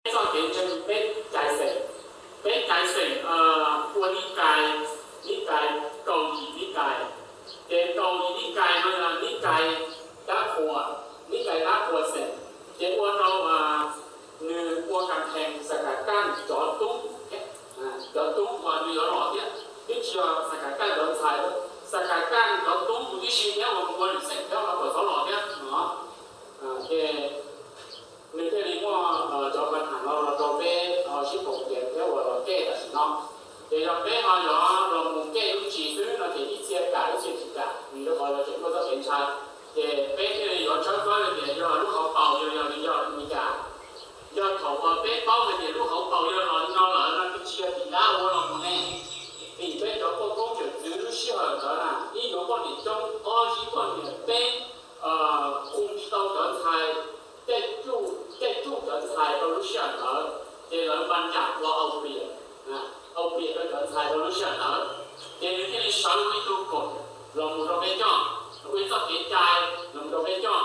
Txoj kev ntseeg peb cai xeem, peb cai xeem ua nib kais, nib kais kaum yim nib kais, ces kaum yim nib kais no yog nib kais dab qhuas, nib kais dab qhuas xeem, ces ua rau nws ua kas thees Xas Kas Kaj cov tub, cov tub uas nws yuav los thiab, twb tsis yog Xas Kas Kaj cov ntxhais, Xas Kas Kaj cov tub mus tib si thiab uas mus ua lwm xeem thiab los kom txhob los thiab no. Ces nws thiaj li muaj cov pab tham no los rau peb sib koom tias thiab uas los kej tam sim no. Ces yog peb ho yuav los mus kej lub tsis xwb no ces ib txhia kam ib txhia tsis kam, vim rau qhov yuav tseem muaj txoj kev ntshai. Ces peb thiaj li yuav tshawb fawb tias yog lub hauv paus yog yog li yog li cas. Yog thaum uas peb paub hais tias lub hauv paus yog los li no lawm no twb tsis yog tim dab ua los mus ne. Vim peb cov poj koob yawm txwv lub sij hawm ntawd na ib yuav poj niam coob, ob zib poj niam peb, qhu tsis tau cov ntxhais, caij tsuj cov ntxhais rau lub sij hawm ntawd, ces lawv npa nram ua au pliam, au pliam rau cov ntxhais rau lub sij hawm ntawd. Ces nws thiaj li sawv ua ib tug kaum los mus rau peb coj, ua ib txoj kev cai los mus rau peb coj.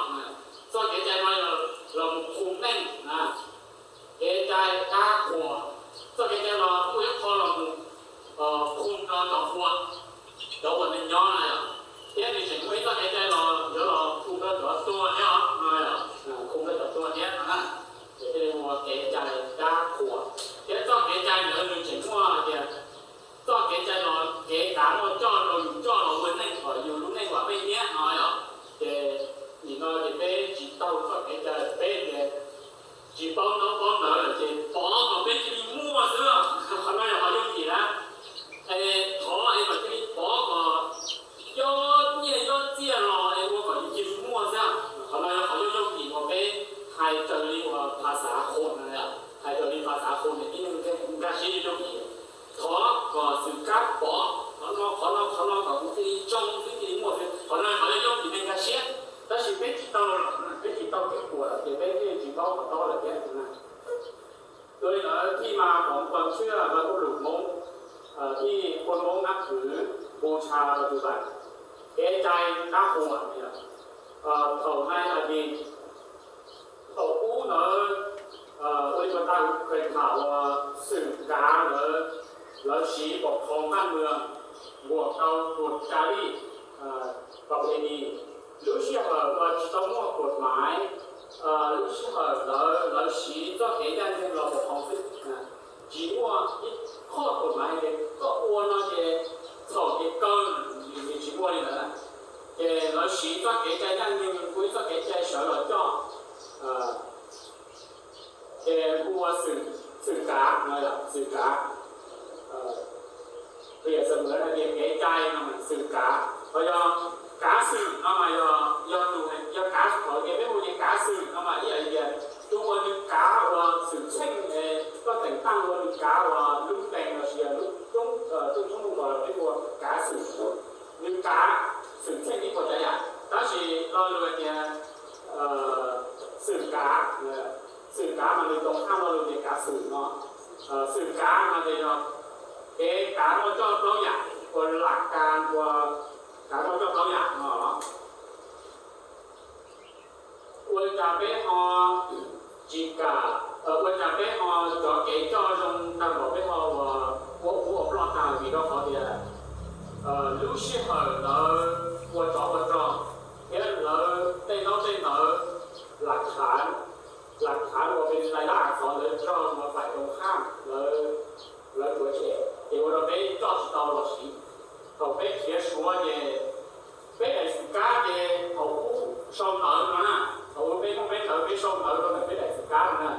Txoj kev cai no los mus qhu neej, kev cai dab qhuas. Txoj kev cai los ua ib qho los mus qhu rau cov qhua, cov uas neeg nyob na yom. Thiab nws tseem muaj ib txoj kev cai los yuav los qhu rau cov tuag thiab os no, qhu rau cov tuag thiab no na. Ces thiaj li ua kev cai dab qhuas. Thiab txoj kev cai ntawd nws tseem muaj hais tias txoj kev cai los kev kav muaj coj rau yus coj los ua neej kom yus lub neej vam meej thiab no yom. Ces nim no ces peb tsis taug txoj kev cai, peb tias tsis paub ntaub paub ntawv lawm ces pov kom peb cia li muaj xwb. Qhov no yog qhov yooj yim na. Es thov es kom cia li pov kom yob nyiaj yob txiaj los es ua kom yus cia li muaj xwb. Qhov no yog qhov yooj yooj yim uas peb hais raws li uas phas xav qhuas no, hais raws li phas xav qhuas no tib neeg nkag siab yooj yim. Thov kom xwm kab pov qhov no qhov no qhov no kom kuv cia li tsoo xwb cia li muaj xwb. Qhov no qhov yooj yim neeg nkag siab. Tab sis peb tsis taug, peb tsis taug kev qhuas ces peb thiaj tsis paub qhov tob lawm thiab. Dua li ntawd thij mas qhov npua txhwb lawv kuj lus Hmoob, thij khuam Hmoob nab kwv npu tsha rau tus ntawd, kev cai dab qhuas. Thaum nai a dis, thaum ub ntawd, ua li puas tag Ukraine tham uas xwm kav ntawd lawv siv pom qhov nqaj mws npuam rau tuam tsa lij, pom li ni, lub sij hawm uas tsis tau muaj kuam maiv, lub sij hawm ntawd lawv siv txoj kev ncaj ncees los pom qhov xwb. Tsis muaj ib qho kuam maiv hais tias koj ua no ces txhaum ces kaw, tsis muaj li ntawd. Ces lawv siv txoj kev cai ncaj ncees, ua ib txoj kev cai sawv los coj, ces hu ua xwm kav no, xwm kav. Piam xwm hais tias kev cai no mas xwm kav, ho yog kav xwm no mas yog, yog tus, yog kav, qhov kev peb hu ces kav xwm no mas ib yam li tias tus uas nws kav ua xwm txheej, koj teem taaj ua nws kav ua lub ntees los sis yog lub rooj, rooj tshoob mus los peb hu ua kav xwm. Nws kav xwm txheej ib puas tsav yam, tab sis lo lus hais tias xwm kav, xwm kav mas nws tau thaj lo lus tias kav xwm no. Xwm kav no ces yog kev kav muaj coj plaub yam, ua lam kas ua kav muaj coj plaub yam no. Ua li cas peb ho tsis kam, ua li cas peb ho cov kev coj zoo tag npaum peb ho ua ua ub ua ploj tag? Vim rau qhov tias lub sij hawm lawv ua tsov ua rog thiab lawv tej ntaub tej ntawv, lam khav, lam khav uas pes lais laj xov ntawd raug ua faim roo haj lawv, lawv tuav tshem ces ua rau peb coj tsis tau los siv. Thaum peb khiav Suav ces peb daim xwm kab ces thaum ub sau ntawv no na, thaum ub peb Hmoob peb ntawv peb sau ntawv rau ntawm peb daim xwm kab no na.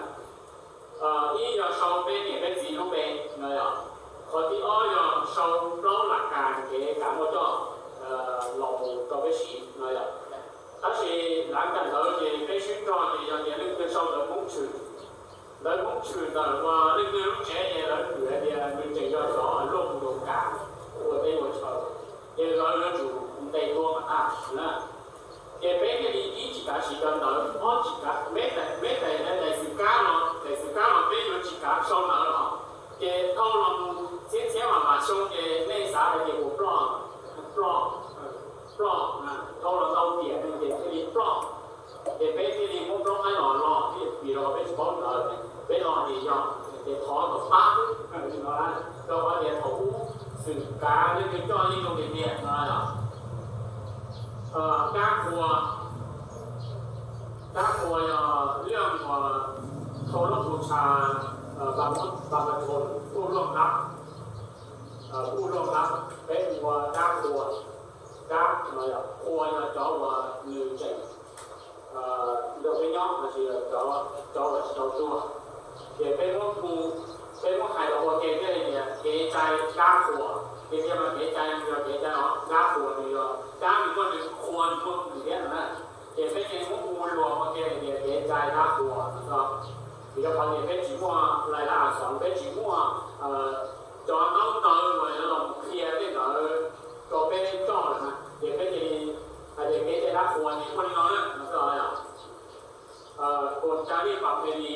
Ib yog sau peb niam peb txiv lub npe no yom, qhov thib ob yog sau plaub lam kas kev kav muaj coj los mus rau peb siv no yom. Tab sis lav kas ntawd ces peb sib nrog ces yog tias leej twg sau ntawv Hmoob tshwm, ntawv Hmoob tshwm ntawm uas leej twg lub tsev ces lawv hwm hais tias nws tseem yog xov luaj mus rau kas ua teb ua chaw, ces lawv yuav tsum ntes tua mas tag na. Ces peb thiaj li ib tsis kav siv cov ntawv, ob tsis kav, peb daim, peb daim, daim xwm kab los, daim xwm kab los peb yuav tsis kav sau ntawv los. Ces dhau los mus txhiab txhiab mam mam xyoo ces nej xav hais tias puas ploj, ploj, ploj, dhau los ntau tiam ces thiaj li ploj. Ces peb thiaj li muab plaub qaib los los thiab vim rau qhov peb tsis paub ntawv, peb los hais tias Ces thov kom pab xwb no, rau qhov tias thaum ub Xwm Kav leej twg coj yeej zoo tiag tiag no yom. Dab qhua, dab qhua yog liaj uas thau loj tus tsha, ba ba thau kuj luaj qab, kuj luaj qab, peb hu ua dab qhua. Dab no yog qhua yog cov uas nws tseem nrog peb nyob los sis cov uas tsis tau tuag. Ces peb muab, peb muab hais los ua ke thiaj li tias kev cai dab qhua. Tiag tiag mas kev cai nws yog kev cai dab qhua, nws yog dab nws muaj nws, qhua nws muaj nws thiab no na. Ces peb thiaj muab hu luag ua ke hais tias kev cai dab qhua no. Vim rau qhov tias peb tsis muaj lais laj xov, peb tsis muaj cov ntaub ntawv uas yuav los qhia tej ntawd rau peb coj lawm na. Ces peb thiaj li hais tias kev cai dab qhua ces muaj li no na no xwb os. Kuj ca li pam phe li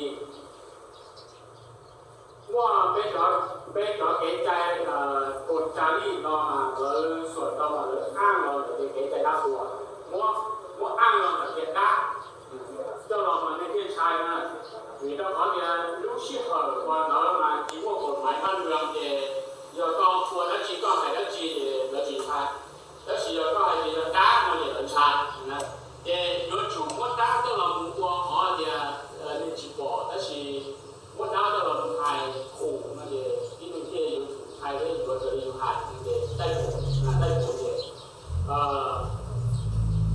muaj peb cov, peb cov kev cai kuj ca li no mas lawv xuas tau mas lawv aj los ntawm tias kev cai dab qhua, muab, muab aj los ntawm tias dab coj los mas nej thiaj ntshai na. Vim rau qhov tias lub sij hawm uas ntawd mas tsis muaj kaum maiv pab nws ces yog koj ua dab tsi koj hais dab tsi ces lawv tsis ntshai. Tab sis yog koj hais tias yog dab no ces lawv ntshai. Ces yuav tsum muab dab coj los mus ua qhov tias nej tsis pom, tab sis muab dab coj los mus hais qhum no ces tib neeg thiaj yuav tsum ntshai thiab yuav raws li yus hais no ces taij puam, taij puam ces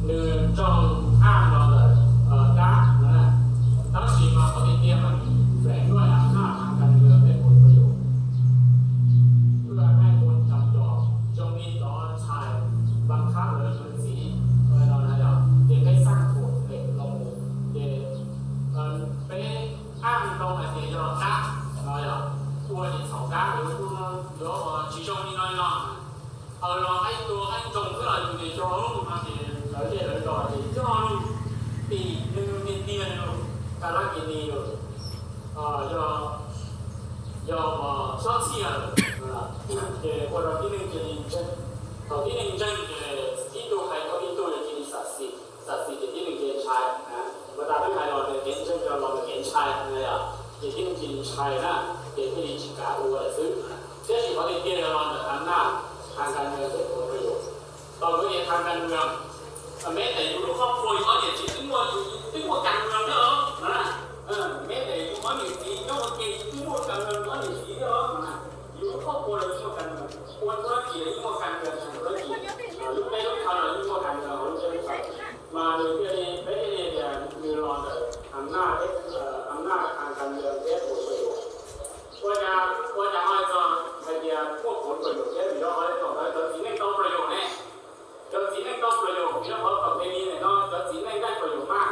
nws raug aj los ntawm dab no na. Tab sis mas qhov tiag tiag mas nws feem luaj av naj thaj kas nws peb puas pawg yus, wb haj muaj cov cov zoo li cov ntxhais npaj qhab lawv yuav txiv no na yom, ces peb xaj thuam phem los mus ces peb aj tau hais tias yog dab no yom, ua ces txhaum dab lawv kuj yuav tsis zoo li no li no. Aws los qaib tua qaib ntsoog xwb los yus tias yog no ces lawv tej lawv los ces yog lub tim nws tiag tiag li lus, kaj lab kis nis lus, yog, yog xob txhiaj lawm ces ua rau tib neeg cia li ntseeg. Thaum tib neeg ntseeg ces ib tug hais tau ib tug ces cia li xam xim, xam xim ces tib neeg cia li ntshai. Ua tas twb hais los tias kev ntseeg yog los ntawm kev ntshai na yom, ces tib neeg cia li ntshai na, ces thiaj li tsis kav ua lawm xwb. Tiam sis qhov tiag tiag yog los ntawm av naj, thaj kas nws thiab puas pawg yus. Tau kuv tias thaj kas nws, meb tes yus lub qhov pua yus ob niam txiv twb muaj, twb muaj kas nws thiab os no na. Meb tes yus ob niam txiv nyob ua ke yus twb muaj kas nws, ob niam txiv thiab os no na. Yus lub qhov pua los yeej muaj kas nws, ua thuab ris los yeej muaj kas nws, lub teb lub chaw los yeej muaj kas nws, lub teb lub chaw. Mas nws thiaj li, peb thiaj li tias nws los ntawm av naj, av naj thaj kas nws thiab puas pawg yus. Ua cas, ua cas ho txog hais tias muaj puas pawg yus thiab? Vim rau qhov thaum ntawd cov txiv neej tau pawg yus ne. Cov txiv neej tau pawg yus, vim rau qhov kom phe li ntawm no cov txiv neej tau pawg yus mas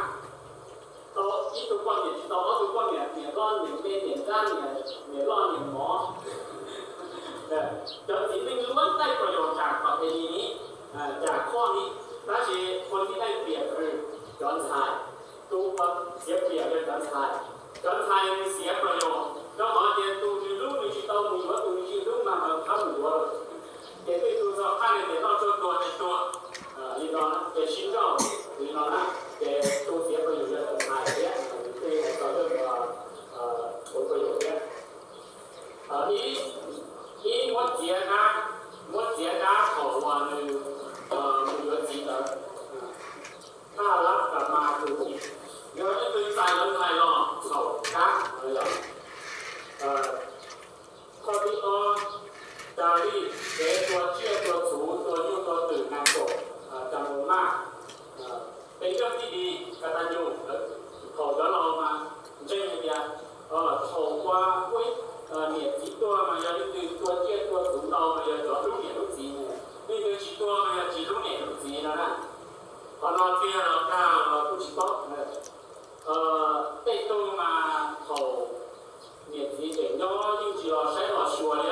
tau ib tug poj niam tsis tau ob tug poj niam, niam loj niam me, niam nrab niam, niam loj niam mov. Cov txiv neej luab tau pawg yus tsam kom phe li ni, tsam qhov ni. Tab sis qhov tib neej piam hwm cov ntxhais, tus uas xiav piam yog cov ntxhais. Cov ntxhais nws xiav pawg yus rau qhov tias tus nws hlub nws tsis tau mus yuav tus nws tsis hlub mas lawv thab mus yuav lawm. Ces tej tus txog qhaj li tias noj tshuaj tuag ces tuag li no, ces sib nrauj li no na, ces tus xiav pawg yus yog cov ntxhais thiab, twb hais txog tej uas ua pawg yus thiab. Ib, ib muab txiav dab, muab txiav dab thaum uas nws mus yuav txiv ntawd. Thaj lab kas mas tus, yog ib tug ntxhais lawv hais los txhaum dab no yog. Qhov thib ob, Cas Lij kev tua tsiaj tua txhu tua nyuj tua twm nees kaum, Cas Mus Maj, peb coj tib di ka tag nyuj. Thaum cov laus mas ntseeg hais tias thaum ua ua niam txiv tuag mas yog leej twg tua tsiaj tua txhu ntau mas yog cov hlub niam hlub txiv ne, leej twg tsis tuag mas yog tsis hlub niam hlub txiv no na. Qhov no tiag los dag los kuj tsis paub. Tej tug mas thaum niam txiv tseem nyob yeej tsis los saib los xyuas li,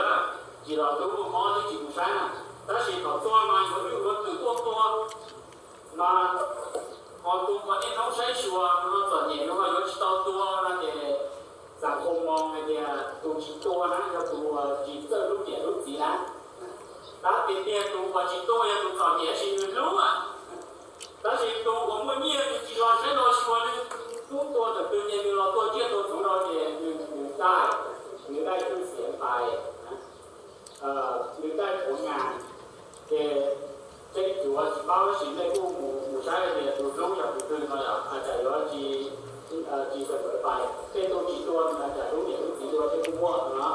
tsis los hlub mob twb tsis mus saib na. Tab sis thaum tuag mas yuav nyuj yuav twm tuaj tua, mas ho tus uas niaj hnub saib xyuas nws ho txom nyem nws ho yuav tsis tau tua no ces txawm qhov moo hais tias tus tsis tua na yog tus uas tsis txawj hlub niam hlub txiv na. Tab tiag tiag tus uas tsis tua yog tus txom nyem tab sis nws hlub. Tab sis tus uas muaj nyiaj nws tsis los saib los xyuas, nws hlub tua tawm twg ces nws los tua tsiaj tua txhu no ces nws, nws daim. Tua cas lub niam lub txiv tua thiaj kuj muaj no.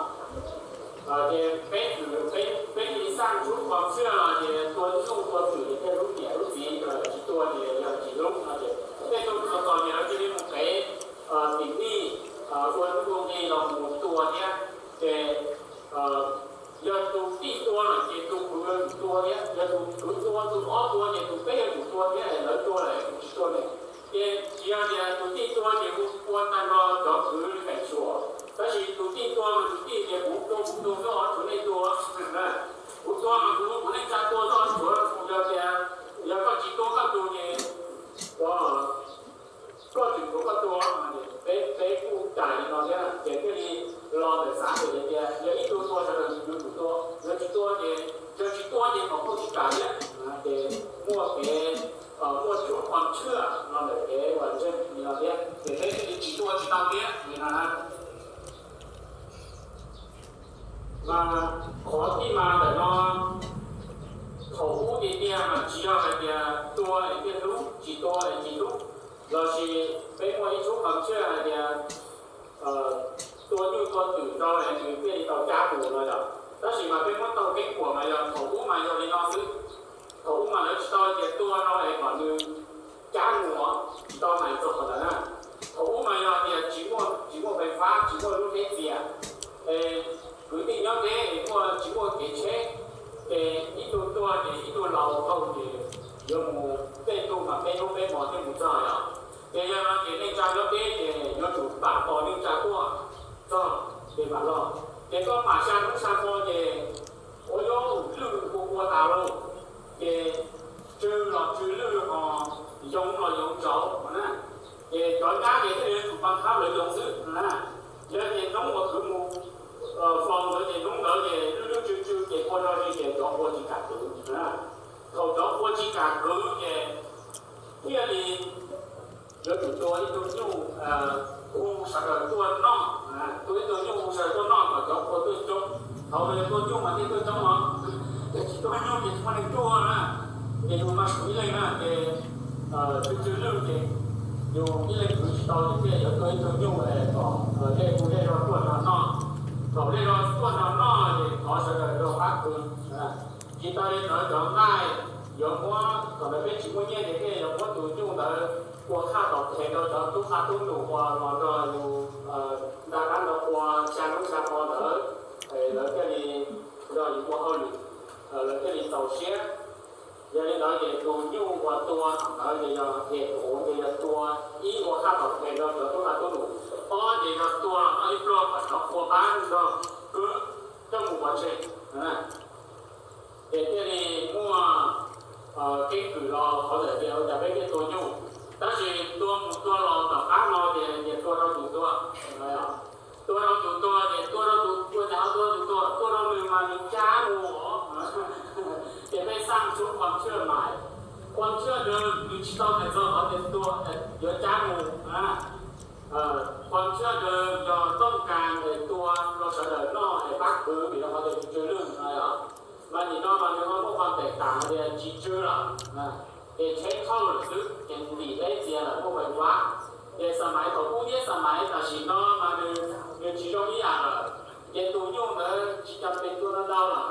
Ces peb, peb, peb li xaj tshub qhov txhia los ces tua nyuj tua twm ces thiaj lub niam lub txiv, tsis tua ces yog tsis hlub no ces tej tug txom txom nyem lawv cia li mus qev tim nij, ua ib ua nqi los mus tua thiab. Ces yog tus tij tua lawm ces tus kwv yuav tsum tua thiab, yog tus kwv tua tus ob tua ces tus peb yuav tsum tua thiab, lawv tua lawm tus tsis tua ne. Ces tsis yog tias tus tij tua ces hu ua tag nrho cov kwv li feem xyuam, tab sis tus tij tua mas tus tij tias kuv tua kuv tus xwb os, tshuav nej tua. Kuv tua mas kuv, kuv neej tsa tua xwb os, tshuav yog tias, yog koj tsis tua koj tus ces koj tseem tshuav koj tua. Peb, peb kuj cais li no thiab ces thiaj li los ntawm xav tias, tias yog ib tug tua sawv daws yuav tsum tua, yog tsis tua ces, yog tsis tua ces kom kuj tsis kam thiab. Ces muaj kev, muaj tshuaj qhuam tshwaj los ntawm kev uas ntseeg li no thiab ces peb thiaj li tsis tua tsis tau thiab li no na. Mas qhov tij mas ntawm no thaum ub tiag tiag mas tsis yog hais tias tua es thiaj hlub, tsis tua es tsis hlub, lossis peb muaj ib tshub qhov tshwaj hais tias tua nyuj tua twm rau es nws thiaj li tau cab mus no yom. Tab sis mas peb muab taug keeb kuam mas yog thaum ub mas yog li no xwb. Thaum ub mas lawv tsis tau tias tua rau es kom nws cab mus, tsis tau hais txog qhov ntawd na. Thaum ub mas yog tias tsis muaj, tsis muaj fais fab, tsis muaj lub tsheb txias, es kwv tij nyob deb es muaj, tsis muaj kev tsheb, ces ib tug tuag ces ib tug laus qaug ces yuav mus, tej tug mas peb hnub peb hmo thiaj mus txog yom. Ces yog no ces neej tsa nyob deb ces yuav tsum pam tos neej tsa tuaj txog ces mam los. Ces koj pam xya hnub xya hmo ces ua yuav lwj ua ua tas lauj, ces tsw los tsw lwj ho yoov los yoov tsauv na. Ces cov nyab ces thiaj li yuav tsum pab khab lawv yoov xwb na. Yog ces hnub uas kwv mus faus ntawd ces hnub ntawd ces lwj lwj tsw tsw ces ua rau li ces cov qhua tsis kam kwv na. Thaum cov qhua tsis kam kwv ces thiaj li yuav tsum tua ib tug nyuj hu sawv daws tuaj noj, tua ib tug nyuj hu sawv daws tuaj noj kom cov qhua tuaj coob. Thaum tus tua nyuj mas thiaj tuaj coob os, ces tsis tua nyuj ces tsis muaj neeg tuaj na. Ces yus mas xub ib leeg na ces tsw tsw lwj ces yus ib leeg kwv tsis tau ces thiaj yuav tua ib tug nyuj kom zej hu zej zog tuaj nrog noj. Thaum zej zog tuaj nrog noj ces thov sawv daws rau qab kwv. Tsis tas li ntawd cov nqaij yuav muab, thaum ntawd peb tsis muaj nyiaj ces thiaj yuav muab tus nyuj ntawd ua khaj tom qhes rau cov tub qab tub num uas los nrog yus nta qab nta qhua xya hnub xya hmo ntawd, lawv thiaj li nrog yus ua hauj lwm, lawv thiaj li txaus siab. Yog li ntawd ces tus nyuj uas tua thaum ntawd ces yog hem uv ces yog tua, ib ua khaj tom qhes rau cov tub qab tub num, ob ces yog tua los noj ib pluag kom cov qhua pab nrog kwv coj mus pov tseg. Ces thiaj li muaj keeb kwm los qhov ntawm tias ua cas peb thiaj tua nyuj, tab sis tua mus tua los tom qab no ces nyias tua rau tus tuag. Tua rau tus tuag ces tua rau tus, ua cas ho tua rau tus tuag, tua rau nws mas nws cab mus os. Ces peb xaj tshub qhua tshwj mais, qhua tshwj dwg nws tsis tau hais txog qhov tias tua yuav cab mus na. Qhua tshwj dwg yog tooj kas es tua rau sawv daws noj es pab kwv vim rau qhov tias tsw tsw lwj no yom. Mas nim no mas nws ho muaj qhov teem tam tias tsis tsw lawm, ces tsheb thauj lawm xwb ces ntim deb txias lawm muaj fais fab. Ces xa maiv thaum ub thiab xa maiv tam sim no mas nws, nws tsis zoo ib yam lawm. Ces tus nyuj ntawd tsis cam pes tua ntau ntau lawm,